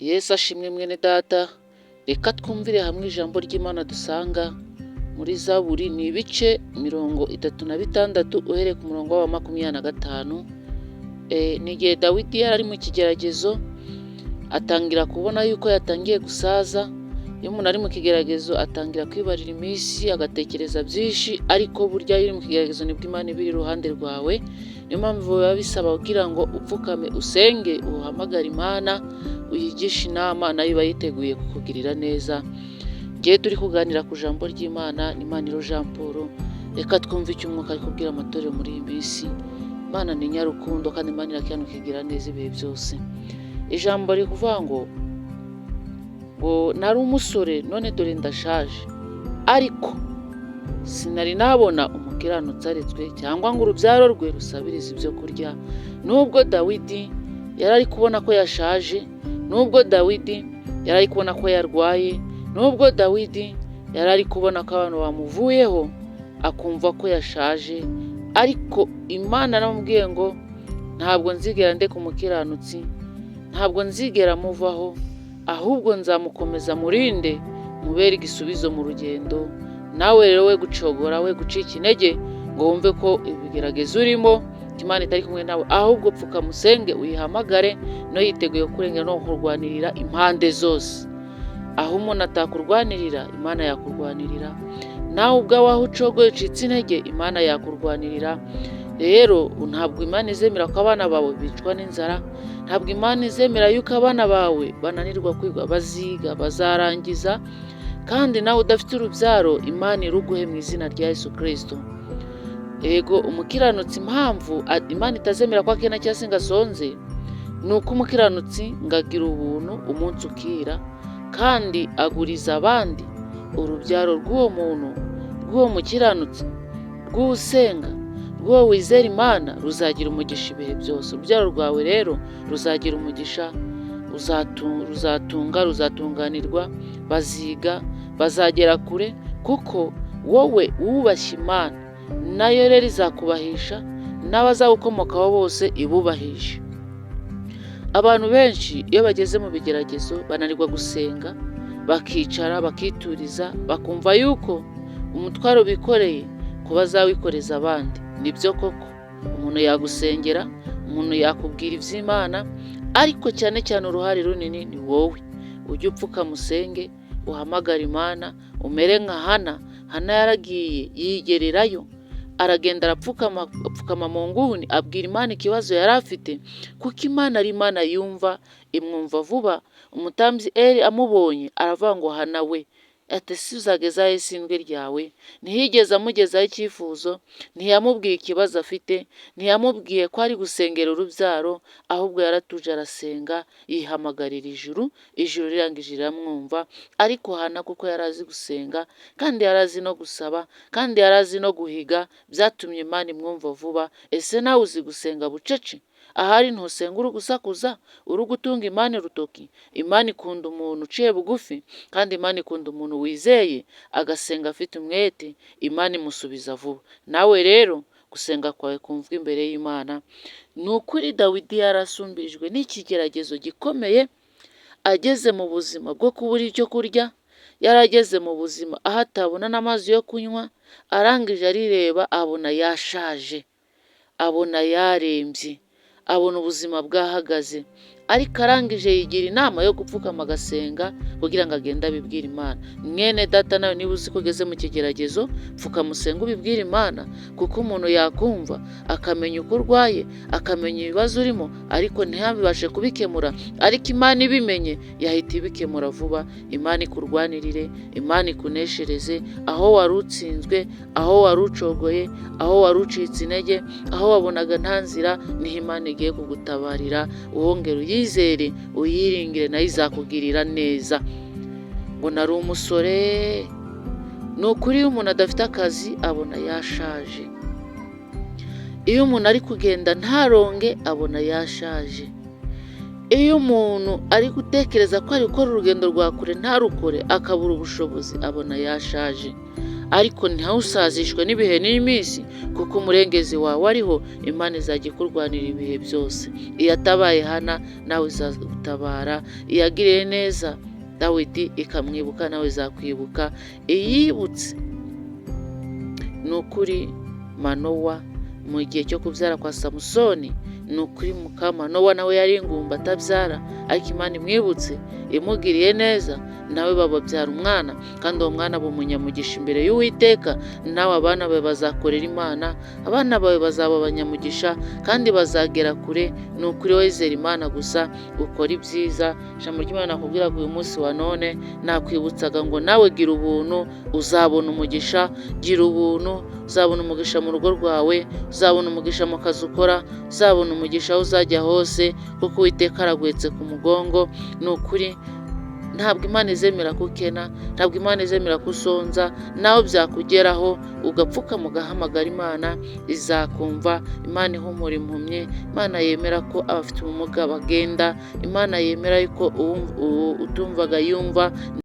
Yesu ashimwe mwene data, reka twumvire hamwe ijambo ry'Imana dusanga muri Zaburi, ni ibice 36 uhereye ku murongo wa 25. Ni igihe Dawidi yari ari mu kigeragezo, atangira kubona yuko yatangiye gusaza. Iyo umuntu ari mu kigeragezo atangira kwibarira iminsi, agatekereza byinshi, ariko burya iyo uri mu kigeragezo nibwo Imana iba iri iruhande rwawe. Niyo mpamvu biba bisaba kugira ngo upfukame usenge, uhamagare Imana, uyigishe inama, nayo iba yiteguye kukugirira neza. Ngewe turi kuganira ku ijambo ry'Imana ni Maniro Jean Paul. Reka twumve icyo umwuka ari kubwira amatorero muri iyi minsi. Imana ni nyarukundo kandi Imana irakiranuka igira neza ibihe byose. Ijambo riri kuvuga ngo nari umusore none dore ndashaje, ariko sinari nabona umukiranutsi aretswe cyangwa ngo urubyaro rwe rusabirize ibyo kurya. Nubwo Dawidi yari ari kubona ko yashaje, nubwo Dawidi yari ari kubona ko yarwaye, nubwo Dawidi yari ari kubona ko abantu bamuvuyeho akumva ko yashaje, ariko Imana yaramubwiye ngo ntabwo nzigera ndeka umukiranutsi, ntabwo nzigera muvaho, ahubwo nzamukomeza murinde, mubere igisubizo mu rugendo. Nawe rero we gucogora, we gucika intege ngo wumve ko ibigeragezo urimo Imana itari kumwe nawe, ahubwo pfukama usenge, uyihamagare, no yiteguye kurengera no kurwanirira impande zose. Aho umuntu atakurwanirira, Imana yakurwanirira. Nawe ubwawe aho ucogoye ucitse intege, Imana yakurwanirira. Rero ntabwo Imana izemera ko abana bawe bicwa n'inzara, ntabwo Imana izemera yuko abana bawe bananirwa kwiga, baziga bazarangiza. Kandi nawe udafite urubyaro, Imana iruguhe mu izina rya Yesu Kirisito. Yego, umukiranutsi, impamvu Imana itazemera ko akena cyangwa se ngo asonze, ni uko umukiranutsi ngo agira ubuntu umunsi ukira, kandi aguriza abandi. Urubyaro rw'uwo muntu, rw'uwo mukiranutsi, rw'usenga, rw'uwo wizera Imana ruzagira umugisha ibihe byose. Urubyaro rwawe rero ruzagira umugisha, ruzatunga, ruzatunganirwa, baziga, bazagera kure, kuko wowe wubashye Imana, nayo rero izakubahisha, n'abazagukomokaho bose ibubahishe. Abantu benshi iyo bageze mu bigeragezo bananirwa gusenga, bakicara bakituriza, bakumva yuko umutwaro bikoreye ko bazawikoreza abandi. Nibyo koko, umuntu yagusengera, umuntu yakubwira iby'Imana, ariko cyane cyane uruhare runini ni wowe. Ujye upfukama usenge, uhamagare Imana, umere nka Hana. Hana yaragiye yigererayo, aragenda arapfukama, apfukama mu nguni, abwira Imana ikibazo yari afite, kuko Imana ari Imana yumva, imwumva vuba. Umutambyi Eli amubonye aravuga ngo "Hana we," ati "ese uzagezaho isindwe ryawe?" Ntiyigeze amugezaho icyifuzo, ntiyamubwiye ikibazo afite, ntiyamubwiye ko ari gusengera urubyaro, ahubwo yaratuje arasenga, yihamagarira ijuru, ijuru rirangije riramwumva. Ariko Hana kuko yari azi gusenga, kandi yari azi no gusaba, kandi yari azi no guhiga, byatumye Imana imwumva vuba. Ese nawe uzi gusenga bucece? Ahari ntusenga uri gusakuza, uri gutunga Imana urutoki. Imana ikunda umuntu uciye bugufi, kandi Imana ikunda umuntu wizeye agasenga afite umwete, Imana imusubiza vuba. Nawe rero gusenga kwawe kumvwa imbere y'Imana. Ni ukuri Dawidi yarasumbirijwe n'ikigeragezo gikomeye, ageze mu buzima bwo kubura icyo kurya, yarageze mu buzima aho atabona n'amazi yo kunywa, arangije arireba abona yashaje, abona yarembye, abona ubuzima bwahagaze, ariko arangije yigira inama yo gupfukama agasenga kugira ngo agende abibwire Imana. Mwene data, nawe niba uzi ko ugeze mu kigeragezo, pfukama usenge ubibwire Imana, kuko umuntu yakumva akamenya uko urwaye, akamenya ibibazo urimo, ariko ntiyabibashe kubikemura, ariko Imana ibimenye yahita ibikemura vuba. Imana ikurwanirire, Imana ikuneshereze aho wari utsinzwe, aho wari ucogoye, aho wari ucitse intege, aho wabonaga nta nzira, niho Imana igiye kugutabarira. Wongere uyizere, uyiringire, nayo izakugirira neza. Ngo nari umusore, ni ukuri iyo umuntu adafite akazi abona yashaje, iyo umuntu ari kugenda ntaronge abona yashaje, iyo umuntu ari gutekereza ko ari gukora urugendo rwa kure ntarukore akabura ubushobozi abona yashaje. Ariko ntawusazishwe n'ibihe n'iminsi, kuko umurengezi wawe ariho. Imana izajya ikurwanira ibihe byose. Iyatabaye Hana, nawe izagutabara. Iyagiriye neza Dawidi ikamwibuka, nawe izakwibuka. Iyibutse ni ukuri Manowa mu gihe cyo kubyara kwa Samusoni, ni ukuri muka Manowa nawe yari ingumba atabyara, ariko Imana imwibutse imugiriye neza, nawe bababyara umwana, kandi uwo mwana aba umunyamugisha imbere y'Uwiteka. Nawe abana bawe bazakorera Imana, abana bawe bazaba abanyamugisha kandi bazagera kure. Ni ukuri wizera Imana gusa, ukora ibyiza. Ijambo ry'Imana nakubwiraga uyu munsi wa none, nakwibutsaga ngo nawe gira ubuntu uzabona umugisha. Gira ubuntu uzabona umugisha mu rugo rwawe, uzabona umugisha mu kazi ukora, uzabona umugisha aho uzajya hose, kuko Uwiteka araguhetse ku mugongo. Ni ukuri ntabwo Imana izemera ko ukena, ntabwo Imana izemera ko usonza. Nawe byakugeraho ugapfukama ugahamagara Imana, izakumva. Imana ihumura impumyi, Imana yemera ko abafite ubumuga bagenda, Imana yemera yuko utumvaga yumva.